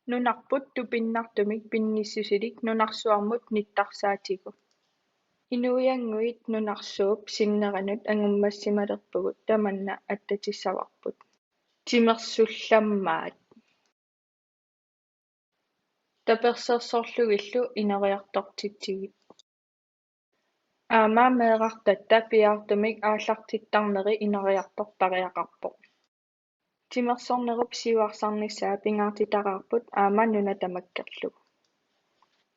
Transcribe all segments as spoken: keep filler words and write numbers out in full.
Nunarput tupinnartumik pinnissusilik nunarsuarmut nittarsaatigu. Inuiannguit nunarsuup sinneranut angummassimalerpugut tamanna attatissavarput. Timersullammaat. Tapersersorlugillu ineriartortitsigit. Aamma meerartatta piaartumik aallartittarneri ineriartortariaqarpoq. Timersornerup siuarsarnissaa pingaartitaraarput aamma nuna tamakkerlugu.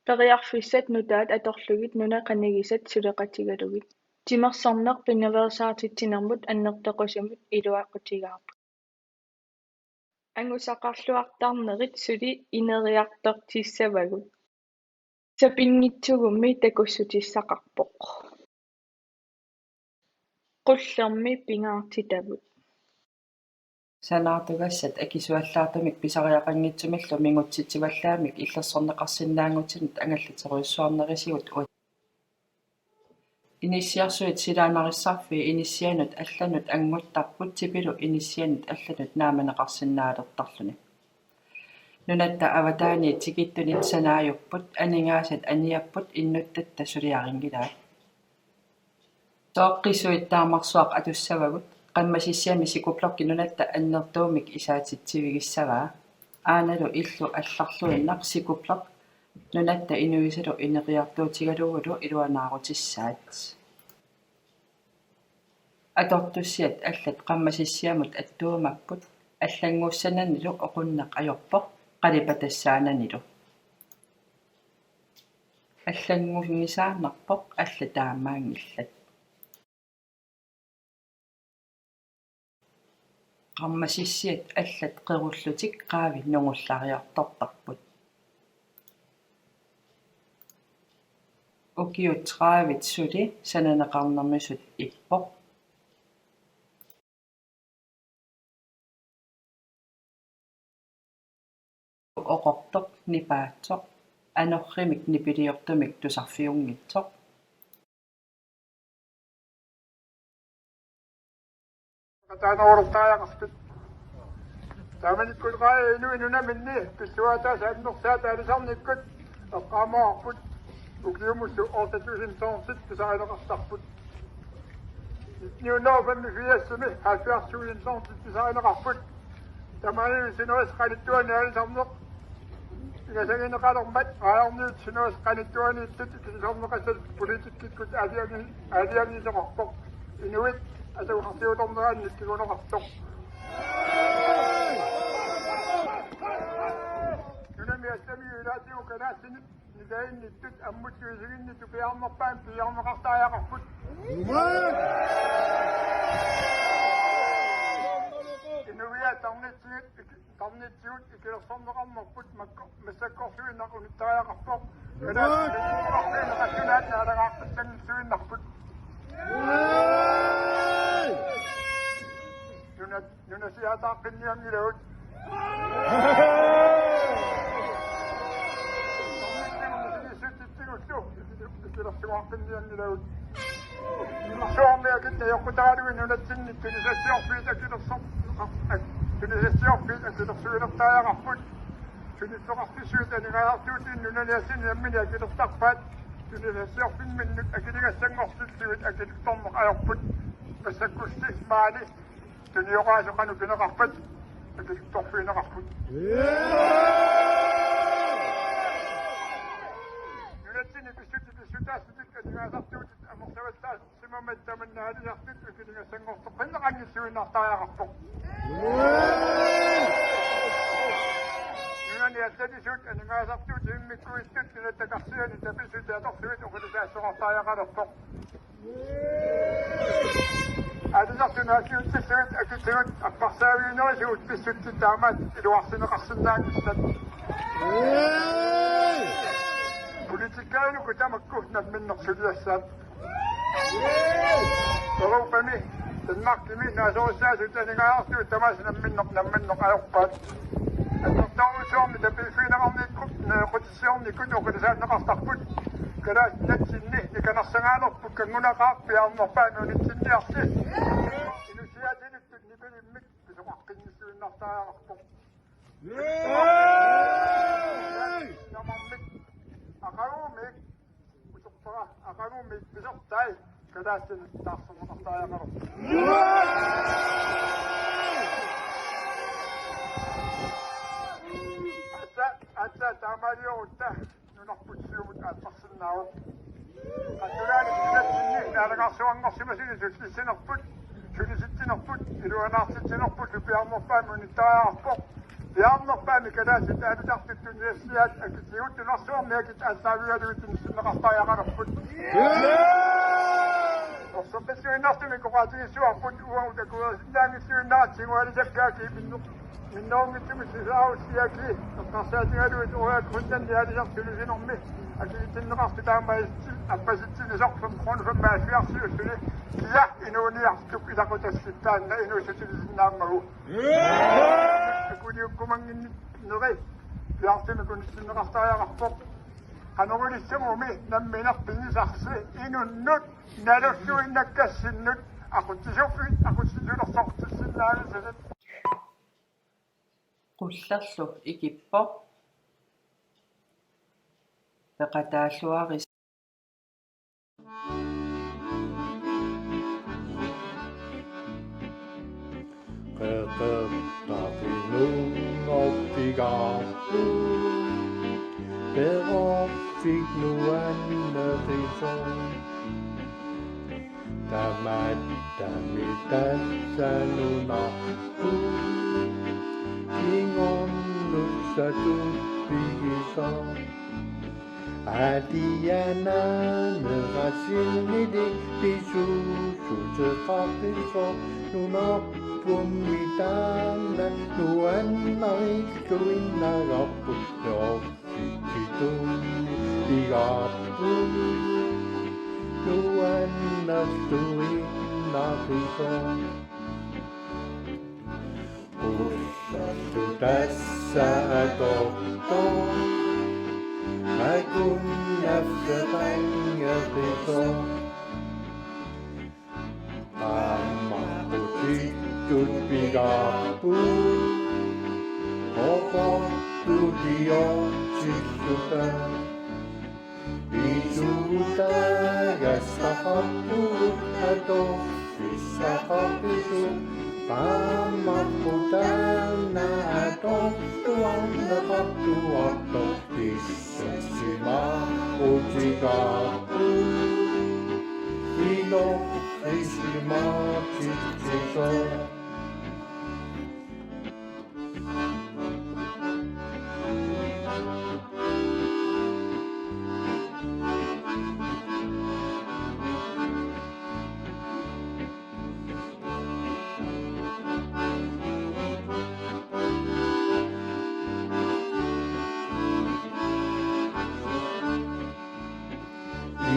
Periarfissat nutaat atorlugit nunat qanigisat suleqatigalugit. Timersorneq pinaveersaartitsinermut annertoqusumut iluaqutigaarput. Angusaqarluartarnerit suli ineriartortissavagut. Sapinngitsugummi takussutissaqarpoq. Qullermi pingaartitavut. Sanaartugassat akisuallaartumik pisariaqanngitsumillu mingutsitsivallaamik illersorneqarsinnaanngutinut angallaterujussuarnerisigut uat. Inissiarsuit silaannarissarfii inissianut allanut annguttarput tipilu inissianut allanut naammaneqarsinnaalertarluni. Nunatta avataaniit tikittunit sanaajupput, aningaasat aniapput innuttatta suliarinngilaat. Sooqqisuit taamarsuaq atussavagut, qammasissiami Sikuplokki nunatta annertuumik isaatitsivigissavaa. Aanalu illu allarluinnaq Sikuplok nunatta inuisalu ineriartuutigalugulu iluanaarutissaat. Atortussiat allat qammasissiamut attuumapput, allannguussananilu oqunneq ajorpoq, qalipatassaananilu. Allanngunngisaannarpoq allat taamaanngillat. Qammasissiat allat qerullutik qaavi nungullariartortarput. Ukiut qaavit suli sananeqarnermisut ippoq. Oqortoq nipaatsoq, anorrimik nipiliortumik tusarfiunngitsoq. Ataanerulortariaqartut. Taamanikkut qaa inuit nunaminni pilluaataasa annersaata aalisarnikkut eqqaamavarput ukiumullu otte tusind tonsit pisarineqartarput. Nitten hundrede og femogfirsimi halvfjerds tusind tonsit pisarineqarput. Tamanna sinerissap qanittuani aalisarneq ingasangineqalermat, ajorniut sinerissap qanittuaniittut ikilisarneqassat politikkikkut aalajangi-, aalajangiisoqarpoq. Inuit asagarsiutornerannik kinguneqartoq. Nunami allami ilaatigut kalaallinit nilaginnittut ammut isiginnittut piaarnerpaamik piaarneqartariaqarput. Inuiaat tarnitsigit, tarnitsigut ikilersorneqarnerput makku-, massakkorsuinnaq unittariaqarpoq. Kalaallit naalagaaqqissanngitsuinnarput. Nunat, nunasiaataaqqinnianngilagut. Ikilersuaaqqinnianngilagut. Ikilersuarmiakinneq eqqutaaluit nunatsinni tunisassiorfiit akilersoq-, ak-, tunisassiorfiit akilersuilertariaqarput. Tunisoqarfissuit aningaasartuutigut nunani assini nammineq akilertarpaat. Tunisassiorfimminnut akiligassanngortillugu akilertorneq ajorput. Massakkussi maani tunioraasut qanoq pineqarpat akilertorfigineqarput. Nunatsinni pissutsit pissutaassutit aningaasartuutit amerlavallaassimammat tamanna aalisartut akiligassanngortoqqinnaqanngitsuinnartariaqarpoq. Nunani allanisuut aningaasartuutit immikkuuttut nunatta karsiani tapissutit atorlugit oqilisaassoqartariaqalerpoq. Aalisartut naalliutsillugit akitigut aqqusaarnerisigut pissutsit taamaattut iluarsineqarsinnaanngillat. Politikerinuku tamakku namminneq suliassaat. Europami, Danmarkimi naasorissaasut aningaasartuut tamaasa namminneq, namminneq ajorpaat. Annertoorujussuarmik tapiiffigineqarnikkut, naaqqutissiornikkut oqilisaanneqartarput. Kalaallit Nunatsinni nikanarsagaanerput kanngunaqaaq piaarnerpaamik unitsinniarsi. Inussiaatilittut nipilimmik pisoqaqqinnissuinnartariaqarpoq. Taassuminngaanniit taarserneqartariaqarpoq. Aatsaat, aatsaat taamaaliorutta nunarput siumut aallarsinnaavoq. Qatulaani pinatsinni naalagaarsuanngorsimasuni sullissinerput, sulisitsinerput, iluanaartitsinerput, piaarnerpaamik unittariaqarpoq. Piaarnerpaamik kalaallit aalisartut tunisassiaat akitigut nunarsuarmi akit aallaavigalugit inissinneqartariaqalerput. Orsorpassuinnartumik oqaatigissuarput uagut akuerisinnaanngilluinnarat tigualisakkaaki minner-, minnerunngitsumik sisaarussiaaki eqqarsaatigalugit Royal Greenland aalisartut sulisinermi akiitsinneqartut taamaasillutik appasitsinisarput fem kroner femoghalvfjerdsiussuni kia inuuniartup ilaquttassatta taanna inuussutilisinnaammagu. Akuliukkumannginneri piaartumik unissinneqartariaqarpoq. Qanoq ilissigumi nammineq pigisarsi inunnut nalulluinnakkassinnut aqutsisuuffiit aqutsisulersortissinnaanissasut. Qullerlu ikippoq. Peqataalluarisi. Qeqertaqinunngortigaarput, perorfik nuanneqisoq. Tamattami tassa nunarput, kingornussatut pigisoq. Aatianaanerasinnili pisuussuteqarpisoq, nunarpummi taanna nuannarilluinnagarput, nuorfitsitummi pigaarput, nuannerluinnaqisoq. Qullerlu tassa atortoq, akunnaffeqanngeqisoq. Qaammaqqutittut pigaarput, oqortuliortilluta. Isuutaagassaqarpugut atorfissaqarpisigut, qaammapput taanna atortuarneqartuartoq pissassimaarutigaarput, ilorrisimaartitsisoq.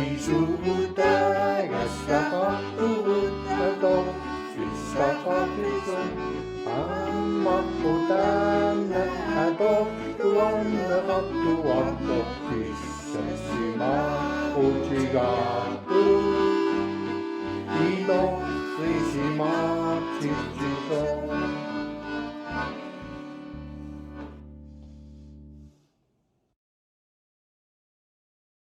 Isuutaagassaqarpugut atorfissaqarpisigut, qaammapput taanna atortuarneqartuartoq pissassimaarutigaarput,